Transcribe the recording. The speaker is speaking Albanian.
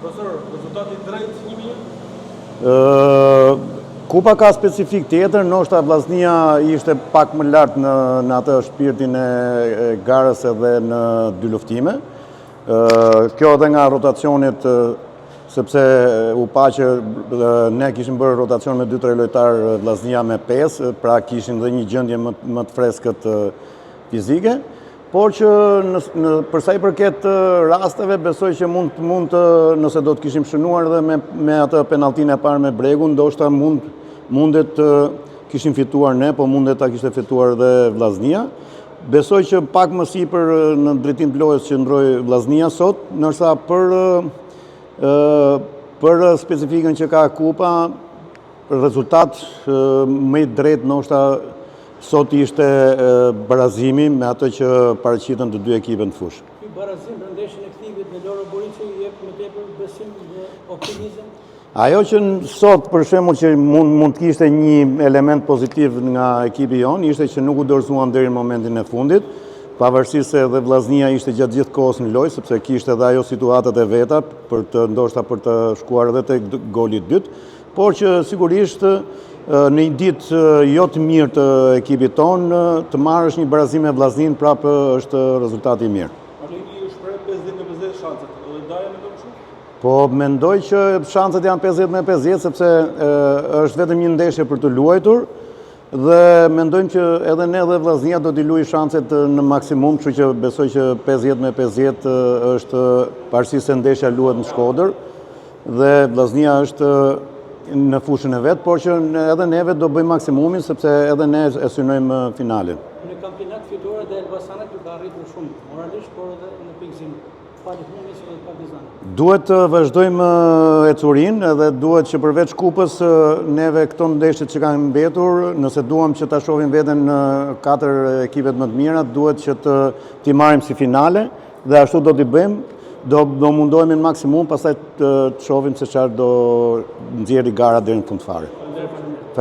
Profesor, rezultati i drejtë 1-1? Kupa ka specifikë tjetër, ndoshta Vllaznia ishte pak më lart në në atë shpirtin e garës edhe në dyluftime. Kjo edhe nga rotacionet, sepse u pa që ne kishim bërë rotacion me 2-3 lojtarë, Vllaznia me 5, pra kishin dhe një gjendje më, më të freskët fizike. Por që në, në për sa i përket rasteve, besoj që mund mund të nëse do të kishim shënuar edhe me me atë penalltinë e parë me Bregun, ndoshta mund mundet të kishim fituar ne, po mundet ta kishte fituar edhe Vllaznia. Besoj që pak më sipër në drejtim të lojës qëndroi Vllaznia sot, ndërsa për për specifikën që ka kupa, rezultat më i drejtë ndoshta sot ishte barazimi me atë që paraqitën të dy ekipet në fushë. Ky barazim për ndeshjen e kthimit në Loro Boriçi jep më tepër besim dhe optimizëm. Ajo që sot për shembull që mund mund të kishte një element pozitiv nga ekipi jonë ishte që nuk u dorëzuan deri në momentin e fundit, pavarësisht se edhe Vllaznia ishte gjatë gjithë kohës në lojë, sepse kishte edhe ajo situatat e veta për të ndoshta për të shkuar edhe tek goli i dytë, por që sigurisht në një ditë jo të mirë të ekipit tonë, të marrësh një barazim me Vllazninë prapë është rezultati i mirë. Alegi u shpreh 50 me 50 shanset, edhe Daja mendon kështu? Po mendoj që shanset janë 50 me 50 sepse është vetëm një ndeshje për të luajtur dhe mendojmë që edhe ne dhe Vllaznia do t'i luajë shanset në maksimum, kështu që besoj që 50 me 50 është pavarësisht se ndeshja luhet në Shkodër dhe Vllaznia është në fushën e vet, por që edhe neve do bëjmë maksimumin sepse edhe ne e synojmë finalen. Në kampionat fitoret e Elbasanit ju ka arritur shumë moralisht, por edhe në pikëzim. Falë humbjes edhe të Partizanit. Duhet të vazhdojmë ecurinë edhe duhet që përveç kupës neve këto ndeshjet që kanë mbetur, nëse duam që ta shohim veten në katër ekipet më të mira, duhet që të t'i marrim si finale dhe ashtu do t'i bëjmë. Do do mundohemi në maksimum, pastaj të, të shohim se çfarë do nxjerrë gara deri në fund fare.